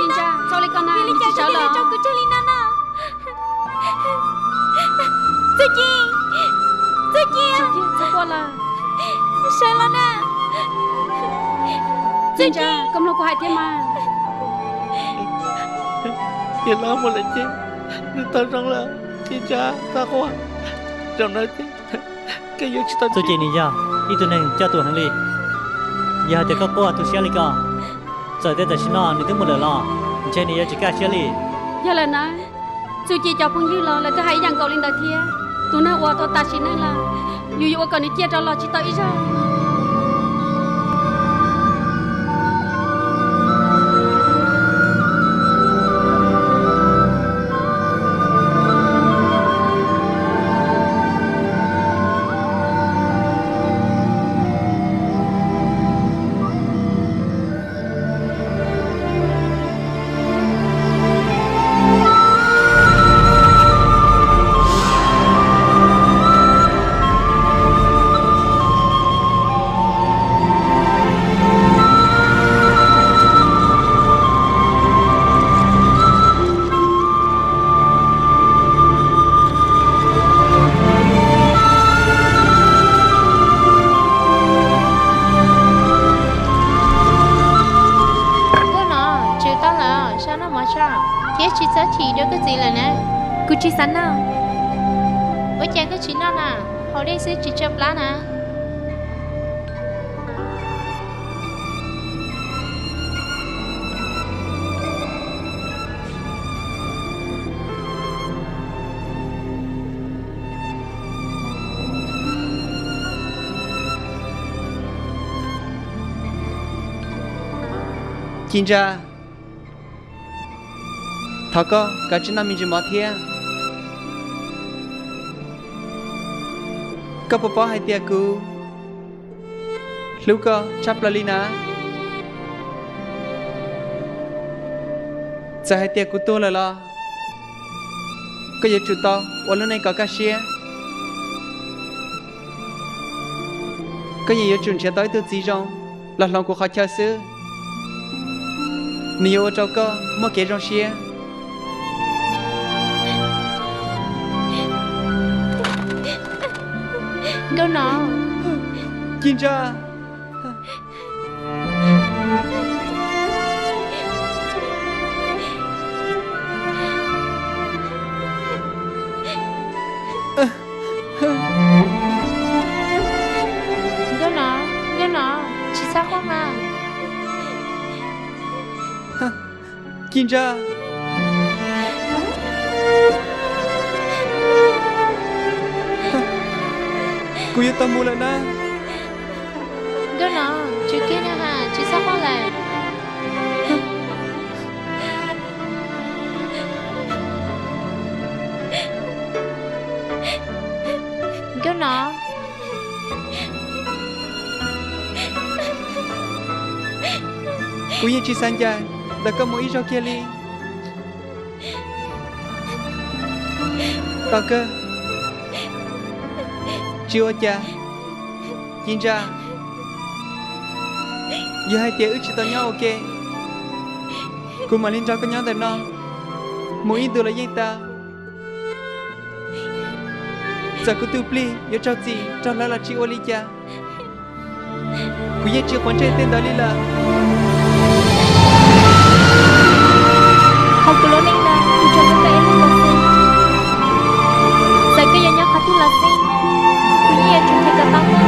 Txhob li ko na, tsis sawv los. Txuj Ci, Txuj Ci, txhob quaj lawm. Sawv los na. Ci Ntsa, koj mloog kuv hais thiab mas. Yog los mus lawm ces nws tau zoo lawm. Ci Ntsa, txhob quaj. Zaum no ces koj yuav tsis tau. Txuj Ci nws yog ib tug neeg coj tus heev li. Yog hais tias koj quaj tu siab li ko, txawm tias tam sim no nws twb mus lawm los ntshe nws yuav tsis kaj siab li. Yog lawm na, Txuj Ci cov phooj ywg los lawv twb hais ib yam nkaus li ntawd thiab. Tus neeg uas tau tas sim neej lawm, yus yuav ua kom nws ciaj rov los tsis tau ib zaug. Nkauj no, tswm tau lawm, sab noj mov tso, thiab tsis txhob chim rau koj txiv lawm na. Kuv tsis xav noj. Ua cas koj tsis noj na? Haus dej xwb tsis tsau plab na. Ci Ntsa, thov koj kav tsij noj me ntsis mov thiab. Koj puas paub hais tias kuv hlub koj tshaj plaws li na? Txawm hais tias kuv tuag lawm los koj yuav tsum tau ua lub neej kom kaj siab. Koj yeej yuav tsum nrhiav tau ib tug txiv zoo los hloov kuv qhov chaw xwb. Nws yuav ua rau koj muaj kev zoo siab. Nkauj no. Ci Ntsa. Nkauj no, nkauj no, tsis txhob quaj mas. Ci Ntsa, kuv yuav tau mus lawm na. Nkauj no, tsum kiag na ha, tsis txhob quaj lawm. Nkauj no. Kuv yeej tsis xav ncaim ntawm koj mus ib zaug kiag li. Tau kawg, tsis ua cas. Ci Ntsa, yog hais tias wb tsis tau nyob ua ke, kuv mam li nrog koj nyob ntawm no mus ib ntus los yeej tau. Txawm kuv tus plig yuav raug txim raug hlawv los tsis ua li cas, kuv yeej tsis quav ntsej tej ntawd li lawm. Hauv kuv lub neej no, kuv tsuas muaj koj ib leeg los xwb. Txawm koj yuav nyob qhov twg los xij, kuv yeej yuav tsum nrhiav kom tau koj.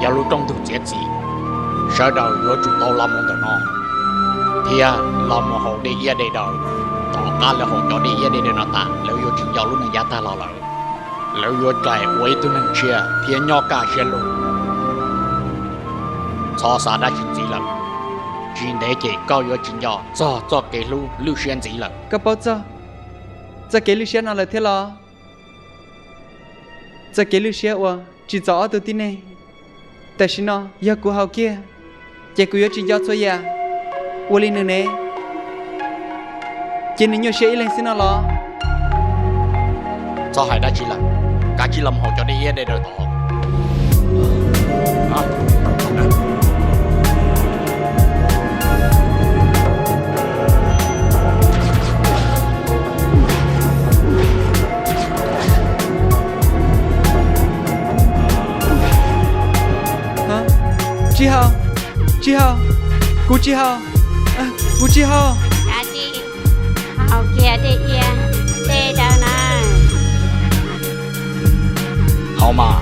yog lub rooj ntug txiav txim. Sawv daws yuav tsum tau los mus ntawm no thiab los mus haus dej iab dej daw. Tom qab lawv haus cov dej iab dej daw no tas, lawv yuav tsis nco lub neej yav tag los lawm. Lawv yuav rais ua ib tug neeg tshiab thiab nyob kaj siab lug. Txhob xav dab tsi ntxiv lawm, tsis ntev ces koj yuav tsis nco txog txoj kev hlub lwj siab ntxiv lawm. Koj paub txog txoj kev lwj siab no lawm thiab los? Txoj kev lwj siab uas tsim txom ob tug tib neeg. Tam sim no yog kuv haus kiag, ces kuv yuav tsis nco txhua yam. Ua li nws ne, ces nws nyuaj siab ib leeg xwb no los? Txhob hais dab tsi lawm, kav tsij los mus haus cov dej iab dej daw tod. Tsis haus, tsis haus, kuv tsis haus, kuv tsis haus. Kav tsij haus kiag dej iab dej daw na. Haus mas.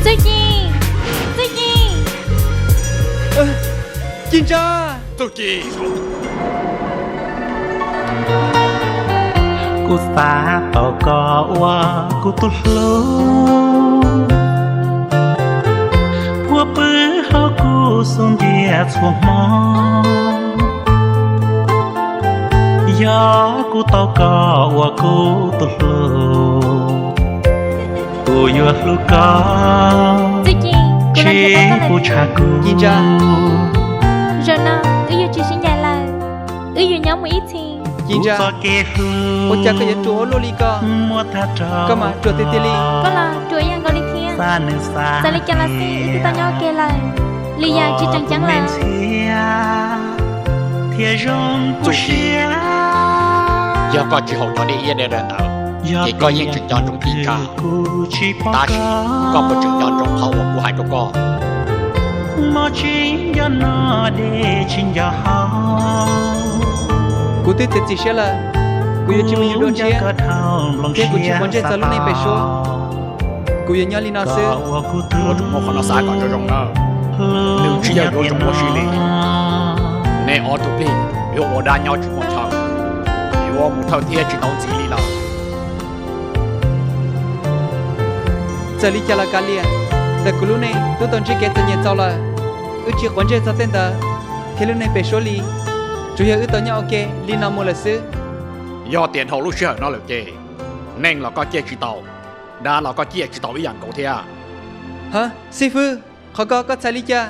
Txuj Ci, Txuj Ci, Ci Ntsa. Txuj Ci, kuv xav tau koj ua kuv tus hlub, puag pw hauv kuv xub ntiag txhua hmo. Yog kuv tau koj ua kuv tus hlub, kuv yuav hlub koj, tsis pub tshaj kuv. Zaum no wb yuav tsis sib ncaim lawm, wb yuav nyob mus ib txhis. Ci Ntsa, ua cas koj yuav ruam ua luaj li ko? Koj mas ruam tiag tiag li. Koj los ruam ib yam nkaus li thiab. Txawm li cas los xij wb twb tau nyob ua ke lawm, li yam tsis tseem ceeb lawm. Txuj Ci, yog koj tsis haus cov dej iab dej daw ntawd, ces koj yeej tseem nco ntsoov Ci Ntsa. Tab sis koj puas tseem nco ntsoov qhov uas kuv hais rau koj? Kuv twb txiav txim siab lawm, kuv yuav tsis mus yug dua tshiab, thiab kuv tsis quav ntsej txog lub neej pem suab. Kuv yuav nyob li no xwb. Yuav tsum muab qhov no xav kom zoo zoo nawb. Nws tsis yog yuav zoo ua si li. Nej ob tug plig yuav ua dab nyob tsis muaj chaw, yuav mus thawj thiab tsis tau ntxiv li lawm. Txawm li cas los kav liam, ntawm kuv lub neej twb tau ntsib kev txom nyem txaus lawm. Wb tsis quav ntsej txog tej ntawd thiab lub neej pem suab li, tsuas yog wb tau nyob ua ke li no mus lawm xwb. Yog tias dhau lub sij hawm no lawm ces neej los koj ciaj tsis tau, dab los koj ciaj tsis tau ib yam nkaus thiab. Ha, xib fwb, qhov ko koj txhais li cas?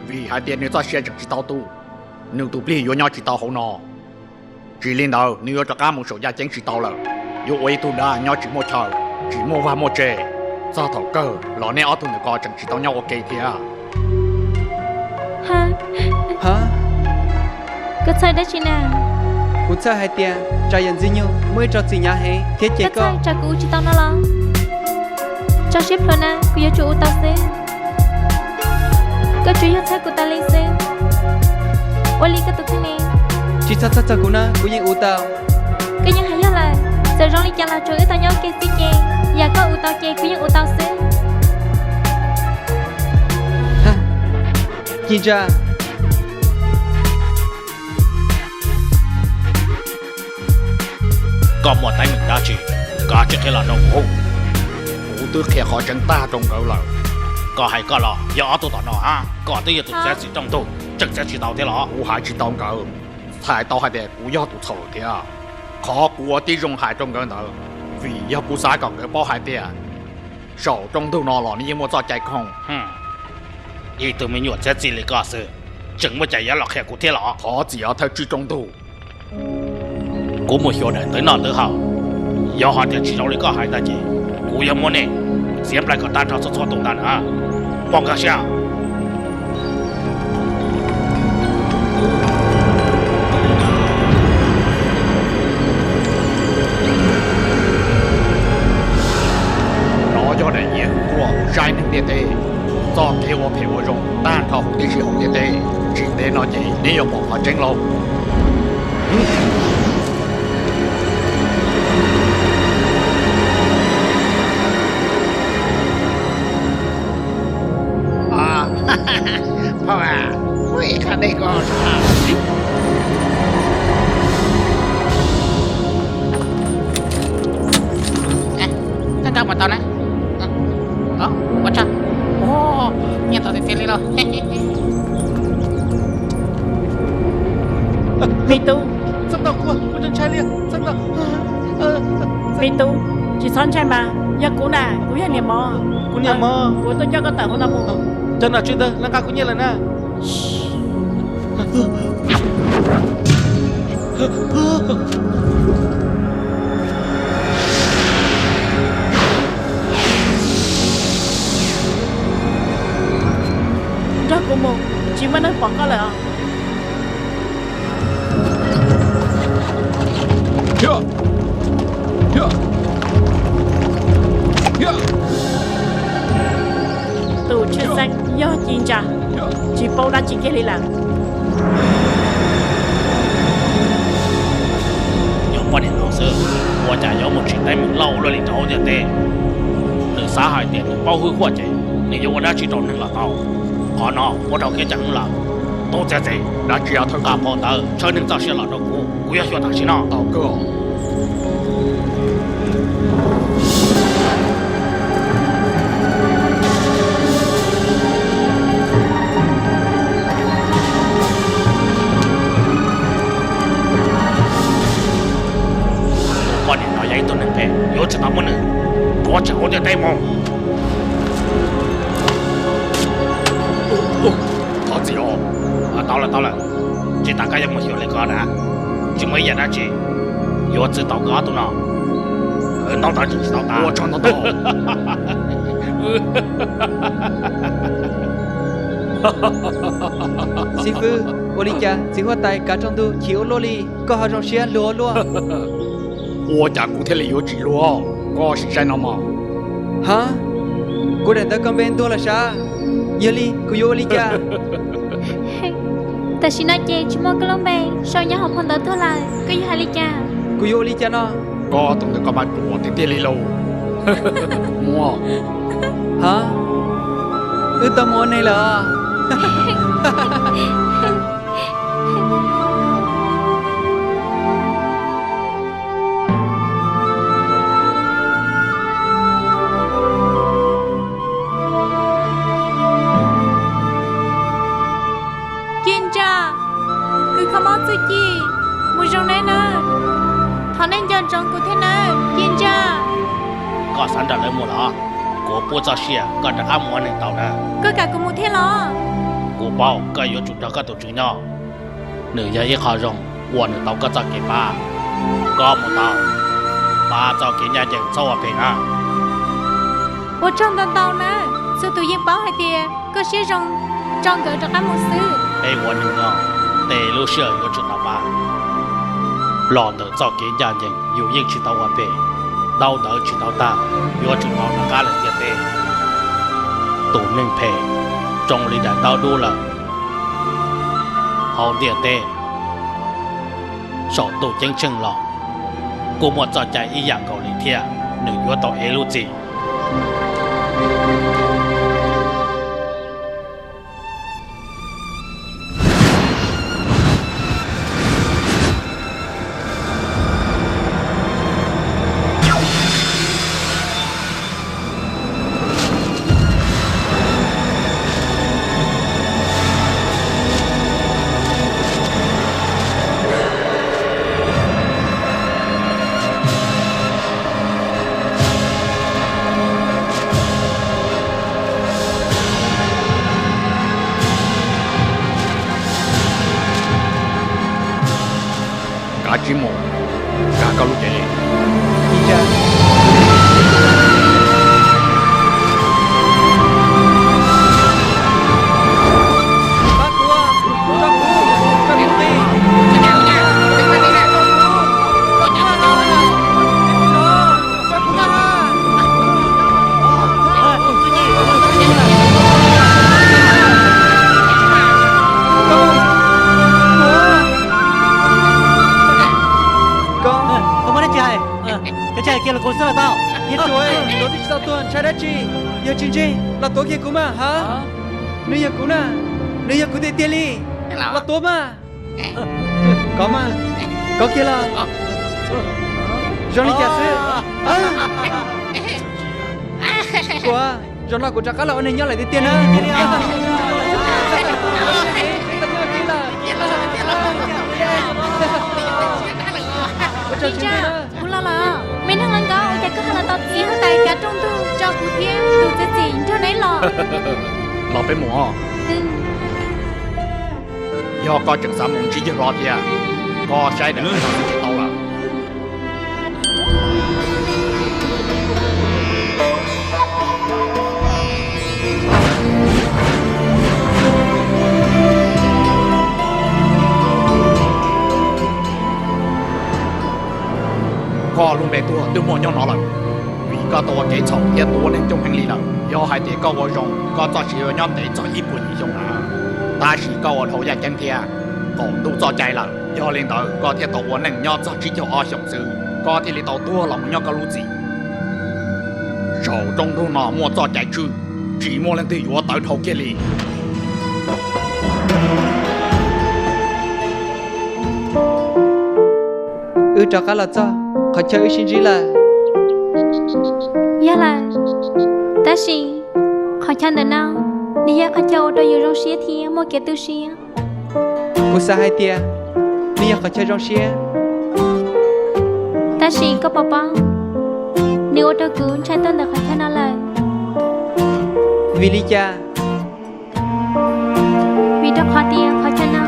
Vim hais tias nws txoj sia tseem tsis tau tu, nws tus plig yuav nyob tsis tau hauv no. Tsis li ntawd nws yuav rov qab mus saum yaj ceeb tsis tau lawm, yuav ua ib tug dab nyob tsis muaj chaw, tsis muaj vaj muaj tse. Txog thaum kawg los nej ob tug ntawm ko tseem tsis tau nyob ua ke thiab. Ha, koj txhawj dab tsi na? Kuv txhawj hais tias tsam yam Ntxwg Nyoog muaj ib txoj txim hnyav heev thiab ces koj txhawj tsam kuv ua tsis tau no los? Tso siab plhuav na, kuv yuav tsum ua tau xwb. Koj tsuas yog txhawj kuv tas li xwb. Ua li koj tus kheej ne? Tsis txhob txhawj txog kuv na, kuv yeej ua tau. Koj yeej hais yog lawm, txawm zoo li cas los tsuas wb tau nyob ua ke xwb ces yam koj ua tau ces kuv yeej ua tau xwb. Ci Ntsa, koj muaj teeb meem dab tsi, koj tsis qhia los rau kuv. Kuv twb qhia qhov tseeb tag rau nkawd lawm. Koj hais koj los yog ob tug tom no a, koj twb yog tus txiav txim rooj ntug, tseem txiav tsis tau thiab los? Kuv hais tsis tau nkawd, txhais tau hais tias kuv yog tus txhaum lawm thiab. Qhov kuv ua tib zoo hais rau nkawd ntawd, vim yog kuv xav kom nkawd paub hais tias saum rooj ntug no los nws yeej muaj txoj cai khoom. Ib tug me nyuam txiav txim li koj xwb, tseem muaj cai yuav los qhia kuv thiab los? Thov txim os thawj tswj rooj ntug. Kuv mus xyuas daim tawv noj tawv haus, yog hais tias tsis zoo li koj hais ntag ces kuv yuav muab nej txiav nplaig kom tag nrho txhua txhua tus ntag na. Pom nkag siab. Nov yog daim iav hwj huam saib neeg ntiaj teb, txoj kev ua phem ua zoo tag nrho huv tib si hauv ntiaj teb. Tsis ntev no ces neb yuav pom qhov tseeb lauj. Ua tau na. Ua tsaug. Nyiaj tau tiag tiag li los. Me tub, me tub, tsis txhob ntshai mas, yog kuv na, kuv yog niam mov. Kuv niam mov, kuv tuaj coj koj tawm hauv no mus. Cov nom tswv ntawd lawv nqa kuv nyiaj lawm na. Nrog kuv mus, tsis muaj neeg pom koj lawm os. Tus tshwj xeeb yog Ci Ntsa, tsis paub dab tsi kiag li lawm. Nyuam poj niam no xwb, ua cas yuav mus tsim teeb meem loj ua luaj li rau hauv ntiaj teb. Nws xav hais tias nws paub hwj huaj ces nws yuav ua dab tsi rau neeg los tau. Qhov no ua rau kev cai heev lawm. Tub txiav txim, dab tsi thawj nqa phau ntawv tshawb neeg txoj sia los rau kuv, kuv yuav xyuas tam sim no. Tus poj niam no yog ib tug neeg phem, yuav tsum tau muab nws rhuav tseem hauv ntiaj teb mus. Thov txim os. Tau lawm, tau lawm, tsis tas koj yuav mus xyuas li ko na, tsis muaj ib yam dab tsi yuav txwv tau nkawd ob tug no. Ntaub ntawv tseem tsis tau tas. Xib fwb, ua li cas txiv huab tais kav tsaus ntuj chim ua luaj li, koj ho zoo siab luag ua luaj? Ua cas kuv thiaj li yuav tsis luag, koj sim saib no mog. Ha, kuv daim ntawv koj npe ntuag los sav, yog li kuv yuav ua li cas? Tam sim no ces tsis muaj koj lub npe sau nyob hauv phau ntawv tuag lawm, koj yuav hais li cas? Kuv yuav ua li cas no? Koj tus ntawm koj mas ruam tiag tiag li lauj. Muab. Ha, wb tau mus ua neeg lawm os. Ci Ntsa, kws kho mob txuj ci, mus zoo nawb na. Thov nej nco ntsoov kuv thiab nawb Ci Ntsa. Koj xav nrog lawv mus los? Kuv pub txoj sia koj rov qab mus ua neeg tau na. Koj kam kuv mus thiab los? Kuv paub koj yuav tsum nrog koj tus tswv nyob. Nws yog ib qho zoo uas nws tau koj txoj kev pab. Koj mus tau, pab txoj kev ncaj ncees txhob ua phem na. Ua tsaug ntau ntau na, txhua tus yeej paub hais tias koj siab zoo tso nkawd rov qab mus xwb. Peb ua neeg nyob, tej lub sij hawm yuav tsum tau pab. Los ntawm txoj kev ncaj ncees yus yeej tsis tau ua phem, ntaub ntawv tsis tau tag, yuav tsum tau rov qab lawm ntiaj teb. Tus neeg phem zoo li daim ntaub dub lawm. Hauv ntiaj teb saum ntuj ceeb tsheej los kuj muaj txoj cai ib yam nkaus li thiab, nws yuav tau ev lub txim. Kav tsij mus, nkag koj lub cev. Koj muaj dab tsi hais? Koj tsis hais kiag los kuv xwb los tau. Niag ruam, tuav twb tsis tau tuag ntshai dab tsi? Yog tsis ntseeg los tuav kiag kuv mas ha. Nws yog kuv na, nws yog kuv tiag tiag li. Los tuav mas. Kov mas, kov kiag los. Zoo li cas xwb? Ua, zaum no kuv rov qab los ua neeg nyob lawm tiag tiag na. Kuv los lawm. Me neeg laus nkauj, ua cas koj ho los tau txiv huab tais kav rooj ntug tso kuv thiab tus txiv txim nrog neb los? Los peb mus. Yog koj tseem xav mus ntsib yawg hlob thiab, koj saib daim tau lawm. Koj lub npe tuag twb muaj nyob no lawm, vim koj tau ua kev txhaum thiab tua neeg coob heev li lawm. Yog hais tias koj ua zoo, koj txoj sia yuav nyob ntev txog ib puas yim xyoo na. Tab sis koj ua dhau yaj ceeb thiab qaum ntuj txoj cai lawm, yog li ntawd koj thiaj tau ua neej nyob txog tsib caug ob xyoos xwb, koj thiaj li tau tuag los mus nyob koj lub txim. Saum rooj ntug no muaj txoj cai tswj, tsis muaj leej twg yuav tawv dhau kiag li. Wb rov qab los txog qhov chaw wb sib ntsib lawm. Yog lawm, tab sis qhov chaw ntawm no nws yog qhov chaw ua rau yus zoo siab thiab muaj kev tu siab. Kuv xav hais tias nws yog qhov chaw zoo siab. Tab sis koj puas paub, nws ua rau kuv ntshai tuaj ntawm qhov chaw no lawm. Vim li cas? Vim rau qhov tias qhov chaw no,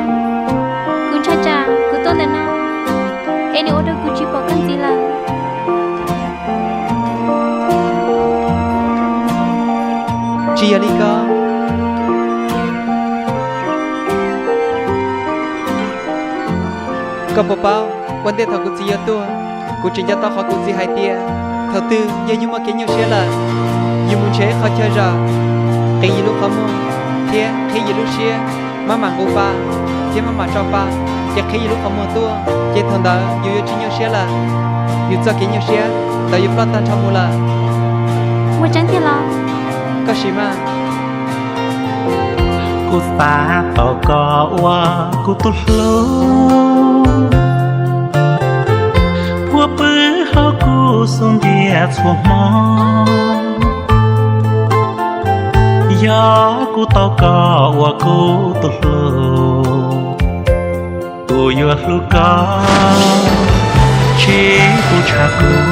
kuv ntshai tsam kuv tuaj ntawm no es nws ua rau kuv tsis pom koj ntxiv lawm. Tsis yog li ko. Koj puas paub, ua ntej thaum kuv txiv yuav tuag, kuv tseem nco tau qhov kuv txiv hais tias thaum twg yog yus muaj kev nyuaj siab lawm, yus mus nrhiav ib qho chaw zom, qhib yus lub qhov muag thiab qhib yus lub siab, maj mam nqus pa thiab maj mam tso pa, ces qhib yus lub qhov muag tuaj, ces thaum ntawd yus yuav tsis nyuaj siab lawm. Yus txoj kev nyuaj siab ntawd yuav ploj tag nrho mus lawm. Ua tseeb tiag los? Koj sim mas. Kuv xav tau koj ua kuv tus hlub, puag pw hauv kuv xub ntiag txhua hmo. Yog kuv tau koj ua kuv tus hlub, kuv yuav hlub koj tsis pub tshaj kuv.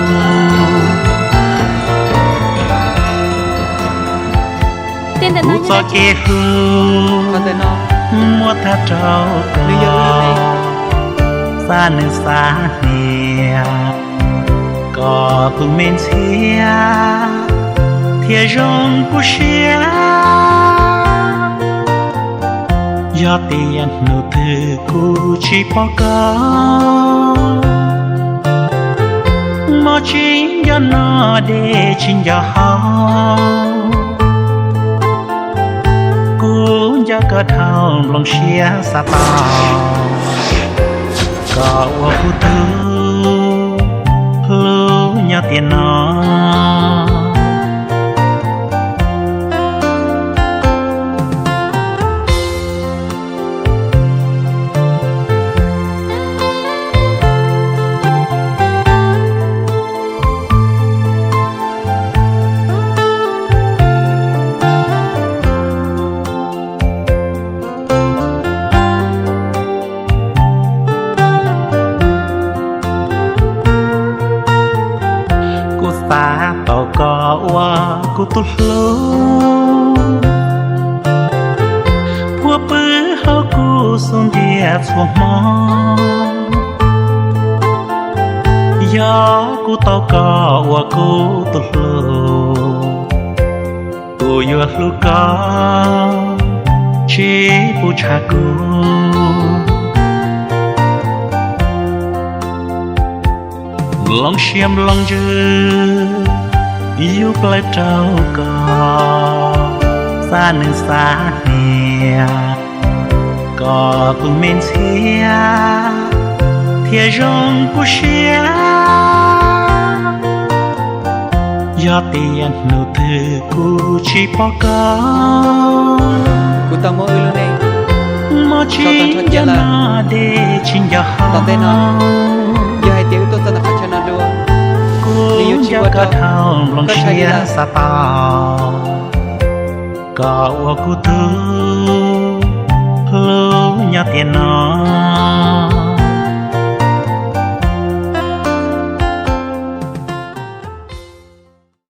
Kuv txoj kev hlub muab tag rau koj, xav neej xav hnia, koj tus me ntxhiab thiaj zoo kuv siab. Yog tias hnub twg kuv tsis pom koj, mov tsis nco noj, dej tsis nco haus, kuv nco koj dhau nplooj siab xav tau koj ua kuv tus hlub nyob tiam no. Kuv xav tau koj ua kuv tus hlub, puag pw hauv kuv xub ntiag txhua hmo. Yog kuv tau koj ua kuv tus hlub, kuv yuav hlub koj tsis pub tshaj kuv. Nplooj siab nplooj ntsws yug plaws rau koj, xav neej xav hnia, koj tus me ntxhiab thiaj zoo kuv siab. Yog tias hnub twg kuv tsis pom koj, kuv tau muab wb lub neej mov tsis nco noj, dej tsis nco haus. Tom ntej no, yog hais tias wb tuaj txog ntawm qhov chaw no dua, nws yuav tsis ua Koj dhau nplooj siab xav tau, koj ua kuv tug hlub nyob tiam no.